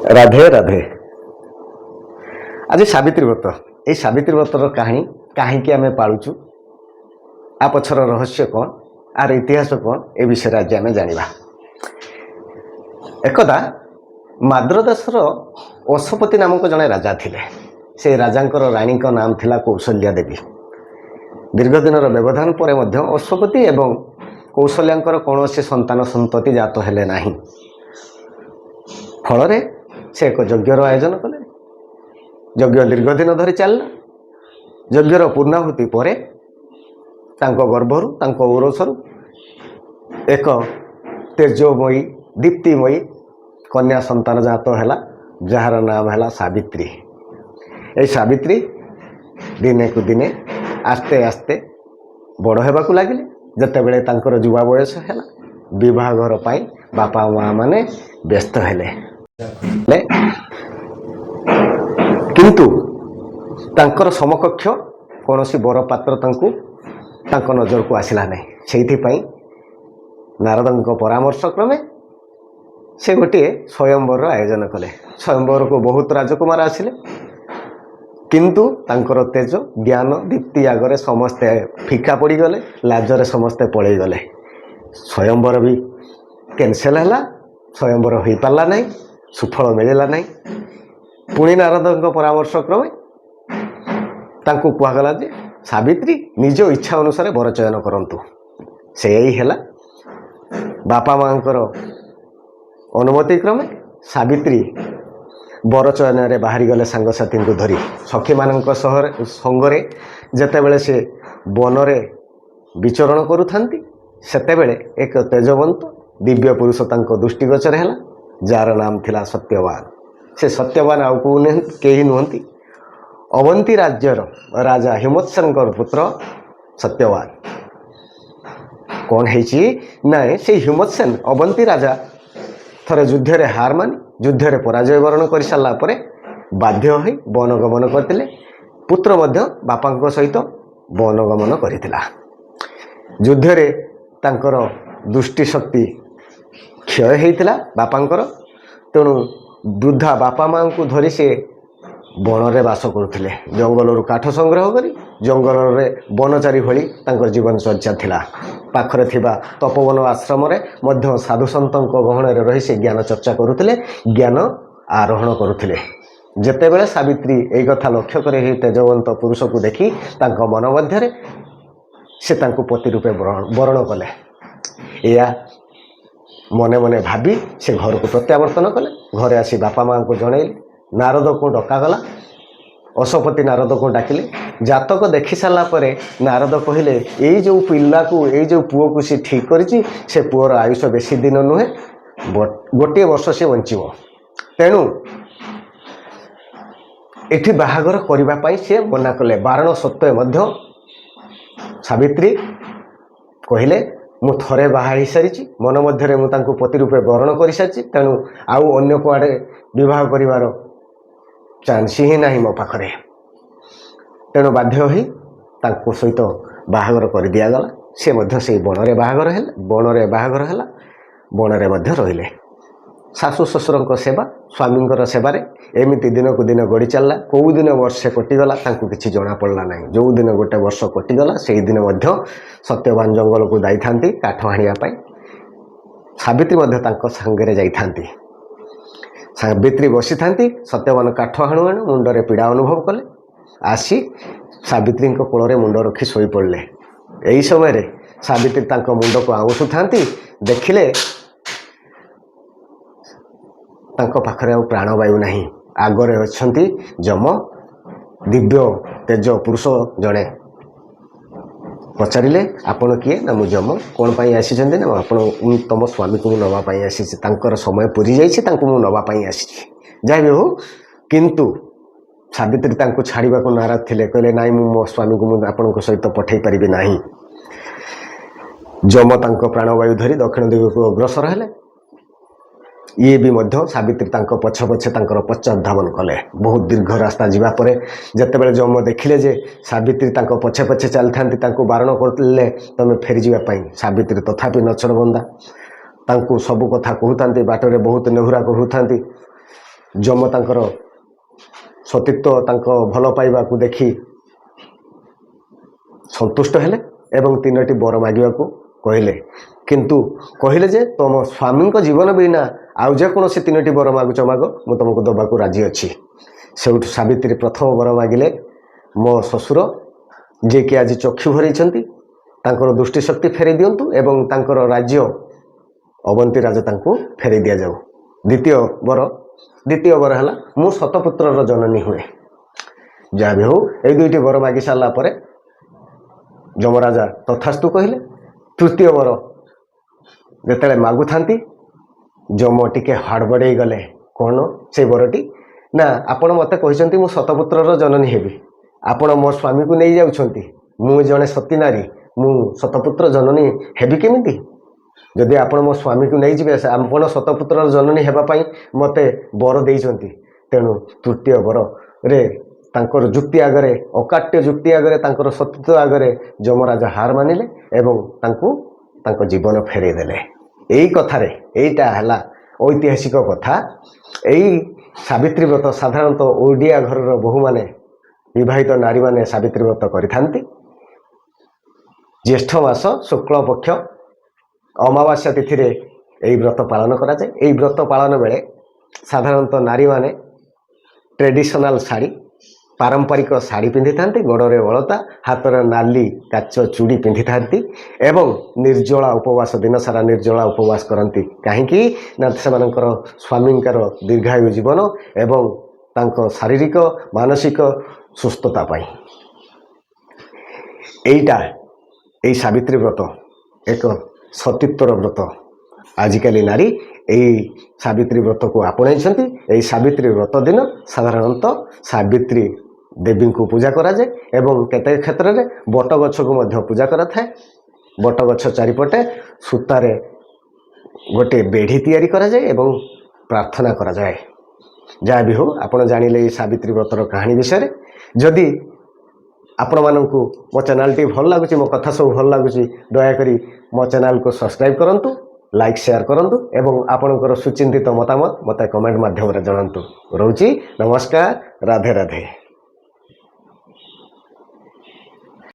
ରାଧେ ରାଧେ। ଆଜି ସାବିତ୍ରୀ ବ୍ରତ। ଏଇ ସାବିତ୍ରୀ ବ୍ରତର କାହାଣୀ, କାହିଁକି ଆମେ ପାଳୁଛୁ, ଆ ପଛର ରହସ୍ୟ କ'ଣ, ଆର ଇତିହାସ କ'ଣ, ଏ ବିଷୟରେ ଆଜି ଆମେ ଜାଣିବା। ଏକଦା ମାଦ୍ରଦେଶର ଅଶ୍ୱପତି ନାମକ ଜଣେ ରାଜା ଥିଲେ। ସେ ରାଜାଙ୍କର ରାଣୀଙ୍କ ନାମ ଥିଲା କୌଶଲ୍ୟା ଦେବୀ। ଦୀର୍ଘ ଦିନର ବ୍ୟବଧାନ ପରେ ମଧ୍ୟ ଅଶ୍ୱପତି ଏବଂ କୌଶଲ୍ୟାଙ୍କର କୌଣସି ସନ୍ତାନ ସନ୍ତତି ଜାତ ହେଲେ ନାହିଁ। ଫଳରେ ସେ ଏକ ଯଜ୍ଞର ଆୟୋଜନ କଲେ। ଯଜ୍ଞ ଦୀର୍ଘ ଦିନ ଧରି ଚାଲିଲା। ଯଜ୍ଞର ପୂର୍ଣ୍ଣାହୁତି ପରେ ତାଙ୍କ ଗର୍ଭରୁ, ତାଙ୍କ ଔରସରୁ ଏକ ତେଜମୟୀ, ଦୀପ୍ତିମୟୀ କନ୍ୟା ସନ୍ତାନ ଜାତ ହେଲା, ଯାହାର ନାମ ହେଲା ସାବିତ୍ରୀ। ଏହି ସାବିତ୍ରୀ ଦିନେକୁ ଦିନେ ଆସ୍ତେ ଆସ୍ତେ ବଡ଼ ହେବାକୁ ଲାଗିଲେ। ଯେତେବେଳେ ତାଙ୍କର ଯୁବା ବୟସ ହେଲା, ବିବାହଘର ପାଇଁ ବାପା ମା ମାନେ ବ୍ୟସ୍ତ ହେଲେ। କିନ୍ତୁ ତାଙ୍କର ସମକକ୍ଷ କୌଣସି ବରପାତ୍ର ତାଙ୍କ ନଜରକୁ ଆସିଲା ନାହିଁ। ସେଇଥିପାଇଁ ନାରଦଙ୍କ ପରାମର୍ଶ କ୍ରମେ ସେ ଗୋଟିଏ ସ୍ୱୟଂବରର ଆୟୋଜନ କଲେ। ସ୍ୱୟଂବରକୁ ବହୁତ ରାଜକୁମାର ଆସିଲେ, କିନ୍ତୁ ତାଙ୍କର ତେଜ, ଜ୍ଞାନ, ଦୀପ୍ତି ଆଗରେ ସମସ୍ତେ ଫିକା ପଡ଼ିଗଲେ। ଲାଜରେ ସମସ୍ତେ ପଳେଇଗଲେ। ସ୍ୱୟଂବର ବି କ୍ୟାନସେଲ୍ ହେଲା। ସ୍ୱୟଂବର ହୋଇପାରିଲା ନାହିଁ, ସୁଫଳ ମିଳିଲା ନାହିଁ। ପୁଣି ନାରଦଙ୍କ ପରାମର୍ଶ କ୍ରମେ ତାଙ୍କୁ କୁହାଗଲା ଯେ ସାବିତ୍ରୀ ନିଜ ଇଚ୍ଛା ଅନୁସାରେ ବର ଚୟନ କରନ୍ତୁ। ସେଇ ହେଲା। ବାପା ମାଆଙ୍କର ଅନୁମତି କ୍ରମେ ସାବିତ୍ରୀ ବର ଚୟନରେ ବାହାରିଗଲେ ସାଙ୍ଗସାଥୀଙ୍କୁ ଧରି। ସଖୀମାନଙ୍କ ସହରେ ସଙ୍ଗରେ ଯେତେବେଳେ ସେ ବନରେ ବିଚରଣ କରୁଥାନ୍ତି, ସେତେବେଳେ ଏକ ତେଜବନ୍ତ ଦିବ୍ୟ ପୁରୁଷ ତାଙ୍କ ଦୃଷ୍ଟିଗୋଚର ହେଲା, ଯାହାର ନାମ ଥିଲା ସତ୍ୟବାନ। ସେ ସତ୍ୟବାନ ଆଉ କେଉଁ କେହି ନୁହନ୍ତି, ଅବନ୍ତୀ ରାଜ୍ୟର ରାଜା ହିମତ୍ସେନଙ୍କର ପୁତ୍ର ସତ୍ୟବାନ। କ'ଣ ହେଇଛି ନାଇଁ, ସେଇ ହିମତ୍ସେନ ଅବନ୍ତୀ ରାଜା ଥରେ ଯୁଦ୍ଧରେ ହାର ମାନି, ଯୁଦ୍ଧରେ ପରାଜୟ ବରଣ କରିସାରିଲା ପରେ ବାଧ୍ୟ ହୋଇ ବନଗମନ କରିଥିଲେ। ପୁତ୍ର ମଧ୍ୟ ବାପାଙ୍କ ସହିତ ବନଗମନ କରିଥିଲା। ଯୁଦ୍ଧରେ ତାଙ୍କର ଦୃଷ୍ଟିଶକ୍ତି କ୍ଷୟ ହେଇଥିଲା ବାପାଙ୍କର। ତେଣୁ ବୃଦ୍ଧା ବାପା ମାଆଙ୍କୁ ଧରି ସେ ବଣରେ ବାସ କରୁଥିଲେ। ଜଙ୍ଗଲରୁ କାଠ ସଂଗ୍ରହ କରି ଜଙ୍ଗଲରେ ବନଚାରୀ ଭଳି ତାଙ୍କର ଜୀବନ ଚର୍ଚ୍ଚା ଥିଲା। ପାଖରେ ଥିବା ତପୋବନ ଆଶ୍ରମରେ ମଧ୍ୟ ସାଧୁସନ୍ଥଙ୍କ ଗହଣରେ ରହି ସେ ଜ୍ଞାନ ଚର୍ଚ୍ଚା କରୁଥିଲେ, ଜ୍ଞାନ ଆରୋହଣ କରୁଥିଲେ। ଯେତେବେଳେ ସାବିତ୍ରୀ ଏଇ କଥା ଲକ୍ଷ୍ୟ କରି ଏହି ତେଜବନ୍ତ ପୁରୁଷକୁ ଦେଖି ତାଙ୍କ ମନ ମଧ୍ୟରେ ସେ ତାଙ୍କୁ ପତି ରୂପେ ବରଣ କଲେ। ଏୟା ମନେ ମନେ ଭାବି ସେ ଘରକୁ ପ୍ରତ୍ୟାବର୍ତ୍ତନ କଲେ। ଘରେ ଆସି ବାପା ମାଆଙ୍କୁ ଜଣେଇଲେ। ନାରଦକୁ ଡକାଗଲା। ଅଶ୍ୱପତି ନାରଦକୁ ଡାକିଲେ। ଜାତକ ଦେଖି ସାରିଲା ପରେ ନାରଦ କହିଲେ, ଏଇ ଯେଉଁ ପିଲାକୁ, ଏଇ ଯେଉଁ ପୁଅକୁ ସେ ଠିକ୍ କରିଛି, ସେ ପୁଅର ଆୟୁଷ ବେଶୀ ଦିନ ନୁହେଁ, ଗୋଟିଏ ବର୍ଷ ସେ ବଞ୍ଚିବ। ତେଣୁ ଏଠି ବାହାଘର କରିବା ପାଇଁ ସେ ମନା କଲେ। ବାରଣ ସତ୍ତ୍ୱେ ମଧ୍ୟ ସାବିତ୍ରୀ କହିଲେ, ମୁଁ ଥରେ ବାହା ହେଇସାରିଛି, ମନ ମଧ୍ୟରେ ମୁଁ ତାଙ୍କୁ ପତି ରୂପେ ବରଣ କରିସାରିଛି, ତେଣୁ ଆଉ ଅନ୍ୟ କୁଆଡ଼େ ବିବାହ କରିବାର ଚାନ୍ସ ହିଁ ନାହିଁ ମୋ ପାଖରେ। ତେଣୁ ବାଧ୍ୟ ହୋଇ ତାଙ୍କ ସହିତ ବାହାଘର କରିଦିଆଗଲା। ସେ ମଧ୍ୟ ସେଇ ବଣରେ ବାହାଘର ହେଲେ। ବଣରେ ବାହାଘର ହେଲା, ବଣରେ ମଧ୍ୟ ରହିଲେ। ଶାଶୁ ଶ୍ୱଶୁରଙ୍କ ସେବା, ସ୍ୱାମୀଙ୍କର ସେବାରେ ଏମିତି ଦିନକୁ ଦିନ ଗଡ଼ି ଚାଲିଲା। କେଉଁ ଦିନ ବର୍ଷେ କଟିଗଲା, ତାଙ୍କୁ କିଛି ଜଣାପଡ଼ିଲା ନାହିଁ। ଯେଉଁ ଦିନ ଗୋଟେ ବର୍ଷ କଟିଗଲା, ସେଇଦିନ ମଧ୍ୟ ସତ୍ୟବାନ ଜଙ୍ଗଲକୁ ଯାଇଥାନ୍ତି କାଠ ଆଣିବା ପାଇଁ। ସାବିତ୍ରୀ ମଧ୍ୟ ତାଙ୍କ ସାଙ୍ଗରେ ଯାଇଥାନ୍ତି। ସାବିତ୍ରୀ ବସିଥାନ୍ତି। ସତ୍ୟବାନ କାଠ ହାଣୁ ହାଣୁ ମୁଣ୍ଡରେ ପୀଡ଼ା ଅନୁଭବ କଲେ। ଆସି ସାବିତ୍ରୀଙ୍କ କୋଳରେ ମୁଣ୍ଡ ରଖି ଶୋଇପଡ଼ିଲେ। ଏହି ସମୟରେ ସାବିତ୍ରୀ ତାଙ୍କ ମୁଣ୍ଡକୁ ଆଉଁସୁଥାନ୍ତି। ଦେଖିଲେ, ତାଙ୍କ ପାଖରେ ଆଉ ପ୍ରାଣବାୟୁ ନାହିଁ। ଆଗରେ ଅଛନ୍ତି ଯମ, ଦିବ୍ୟ ତେଜ ପୁରୁଷ ଜଣେ। ପଚାରିଲେ, ଆପଣ କିଏ? ନା, ମୁଁ ଯମ। କ'ଣ ପାଇଁ ଆସିଛନ୍ତି? ନା, ଆପଣ ମୁଁ ତମ ସ୍ୱାମୀକୁ ମୁଁ ନେବା ପାଇଁ ଆସିଛି। ତାଙ୍କର ସମୟ ପୁରି ଯାଇଛି, ତାଙ୍କୁ ମୁଁ ନେବା ପାଇଁ ଆସିଛି। ଯାହା ବି ହଉ, କିନ୍ତୁ ସାବିତ୍ରୀ ତାଙ୍କୁ ଛାଡ଼ିବାକୁ ନାରାଜ ଥିଲେ। କହିଲେ, ନାଇଁ, ମୁଁ ମୋ ସ୍ୱାମୀକୁ ମୁଁ ଆପଣଙ୍କ ସହିତ ପଠାଇ ପାରିବି ନାହିଁ। ଯମ ତାଙ୍କ ପ୍ରାଣବାୟୁ ଧରି ଦକ୍ଷିଣ ଦିଗକୁ ଅଗ୍ରସର ହେଲେ। ଇଏ ବି ମଧ୍ୟ ସାବିତ୍ରୀ ତାଙ୍କ ପଛେ ପଛେ ତାଙ୍କର ପଶ୍ଚାତଧାବନ କଲେ। ବହୁତ ଦୀର୍ଘ ରାସ୍ତା ଯିବା ପରେ ଯେତେବେଳେ ଯମ ଦେଖିଲେ ଯେ ସାବିତ୍ରୀ ତାଙ୍କ ପଛେ ପଛେ ଚାଲିଥାନ୍ତି, ତାଙ୍କୁ ବାରଣ କରୁଥିଲେ ତମେ ଫେରିଯିବା ପାଇଁ। ସାବିତ୍ରୀ ତଥାପି ନଛରବନ୍ଦା। ତାଙ୍କୁ ସବୁ କଥା କହୁଥାନ୍ତି, ବାଟରେ ବହୁତ ନେହୁରା କହୁଥାନ୍ତି। ଯମ ତାଙ୍କର ସତୀତ୍ୱ, ତାଙ୍କ ଭଲ ପାଇବାକୁ ଦେଖି ସନ୍ତୁଷ୍ଟ ହେଲେ ଏବଂ ତିନୋଟି ବର ମାଗିବାକୁ କହିଲେ। କିନ୍ତୁ କହିଲେ ଯେ ତମ ସ୍ୱାମୀଙ୍କ ଜୀବନ ବିନା ଆଉ ଯେକୌଣସି ତିନୋଟି ବର ମାଗୁଛ ମାଗ, ମୁଁ ତୁମକୁ ଦେବାକୁ ରାଜି ଅଛି। ସେଇଠୁ ସାବିତ୍ରୀ ପ୍ରଥମ ବର ମାଗିଲେ, ମୋ ଶ୍ୱଶୁର ଯିଏକି ଆଜି ଚକ୍ଷୁ ହରେଇଛନ୍ତି, ତାଙ୍କର ଦୃଷ୍ଟିଶକ୍ତି ଫେରାଇ ଦିଅନ୍ତୁ ଏବଂ ତାଙ୍କର ରାଜ୍ୟ ଅବନ୍ତୀ ରାଜ ତାଙ୍କୁ ଫେରାଇ ଦିଆଯାଉ। ଦ୍ୱିତୀୟ ବର ହେଲା, ମୁଁ ଶତପୁତ୍ରର ଜନନୀ ହୁଏ। ଯାହା ବି ହଉ, ଏଇ ଦୁଇଟି ବର ମାଗି ସାରିଲା ପରେ ଯମରାଜା ତଥାସ୍ତୁ କହିଲେ। ତୃତୀୟ ବର ଯେତେବେଳେ ମାଗୁଥାନ୍ତି, ଯମ ଟିକେ ହଡ଼ବଡ଼େଇ ଗଲେ। କ'ଣ ସେଇ ବରଟି ନା, ଆପଣ ମୋତେ କହିଛନ୍ତି ମୁଁ ଶତପୁତ୍ରର ଜନନୀ ହେବି, ଆପଣ ମୋ ସ୍ୱାମୀକୁ ନେଇଯାଉଛନ୍ତି, ମୁଁ ଜଣେ ସତୀ ନାରୀ, ମୁଁ ଶତପୁତ୍ର ଜନନୀ ହେବି କେମିତି? ଯଦି ଆପଣ ମୋ ସ୍ୱାମୀକୁ ନେଇଯିବେ, ଆପଣ ଶତପୁତ୍ରର ଜନନୀ ହେବା ପାଇଁ ମୋତେ ବର ଦେଇଛନ୍ତି। ତେଣୁ ତୃତୀୟ ବରରେ ତାଙ୍କର ଯୁକ୍ତି ଆଗରେ, ଅକାଟ୍ୟ ଯୁକ୍ତି ଆଗରେ, ତାଙ୍କର ସତୀତ୍ୱ ଆଗରେ ଯମରାଜା ହାର ମାନିଲେ ଏବଂ ତାଙ୍କୁ ତାଙ୍କ ଜୀବନ ଫେରାଇ ଦେଲେ। ଏଇ କଥାରେ ଏଇଟା ହେଲା ଐତିହାସିକ କଥା। ଏଇ ସାବିତ୍ରୀ ବ୍ରତ ସାଧାରଣତଃ ଓଡ଼ିଆ ଘରର ବୋହୂମାନେ, ବିବାହିତ ନାରୀମାନେ ସାବିତ୍ରୀ ବ୍ରତ କରିଥାନ୍ତି। ଜ୍ୟେଷ୍ଠ ମାସ ଶୁକ୍ଳ ପକ୍ଷ ଅମାବାସ୍ୟା ତିଥିରେ ଏହି ବ୍ରତ ପାଳନ କରାଯାଏ। ଏହି ବ୍ରତ ପାଳନ ବେଳେ ସାଧାରଣତଃ ନାରୀମାନେ ଟ୍ରେଡ଼ିସନାଲ ଶାଢ଼ୀ, ପାରମ୍ପରିକ ଶାଢ଼ୀ ପିନ୍ଧିଥାନ୍ତି, ଗୋଡ଼ରେ ଅଳତା, ହାତରେ ନାଲି କାଚ ଚୁଡ଼ି ପିନ୍ଧିଥାନ୍ତି ଏବଂ ନିର୍ଜଳା ଉପବାସ, ଦିନସାରା ନିର୍ଜଳା ଉପବାସ କରନ୍ତି। କାହିଁକି ନା ସେମାନଙ୍କର ସ୍ୱାମୀଙ୍କର ଦୀର୍ଘାୟୁ ଜୀବନ ଏବଂ ତାଙ୍କ ଶାରୀରିକ ମାନସିକ ସୁସ୍ଥତା ପାଇଁ। ଏଇ ସାବିତ୍ରୀ ବ୍ରତ ଏକ ସତୀତ୍ୱର ବ୍ରତ। ଆଜିକାଲି ନାରୀ ଏଇ ସାବିତ୍ରୀ ବ୍ରତକୁ ଆପଣେଇଛନ୍ତି। ଏଇ ସାବିତ୍ରୀ ବ୍ରତ ଦିନ ସାଧାରଣତଃ ସାବିତ୍ରୀ ଦେବୀଙ୍କୁ ପୂଜା କରାଯାଏ ଏବଂ କେତେକ କ୍ଷେତ୍ରରେ ବଟଗଛକୁ ମଧ୍ୟ ପୂଜା କରାଥାଏ। ବଟଗଛ ଚାରିପଟେ ସୂତାରେ ଗୋଟିଏ ବେଢ଼ି ତିଆରି କରାଯାଏ ଏବଂ ପ୍ରାର୍ଥନା କରାଯାଏ। ଯାହା ବି ହଉ, ଆପଣ ଜାଣିଲେ ଏଇ ସାବିତ୍ରୀ ବ୍ରତର କାହାଣୀ ବିଷୟରେ। ଯଦି ଆପଣମାନଙ୍କୁ ମୋ ଚ୍ୟାନେଲଟି ଭଲ ଲାଗୁଛି, ମୋ କଥା ସବୁ ଭଲ ଲାଗୁଛି, ଦୟାକରି ମୋ ଚ୍ୟାନେଲକୁ ସବସ୍କ୍ରାଇବ୍ କରନ୍ତୁ, ଲାଇକ୍, ସେୟାର କରନ୍ତୁ ଏବଂ ଆପଣଙ୍କର ସୁଚିନ୍ତିତ ମତାମତ ମୋତେ କମେଣ୍ଟ ମାଧ୍ୟମରେ ଜଣାନ୍ତୁ। ରହୁଛି, ନମସ୍କାର, ରାଧେ ରାଧେ।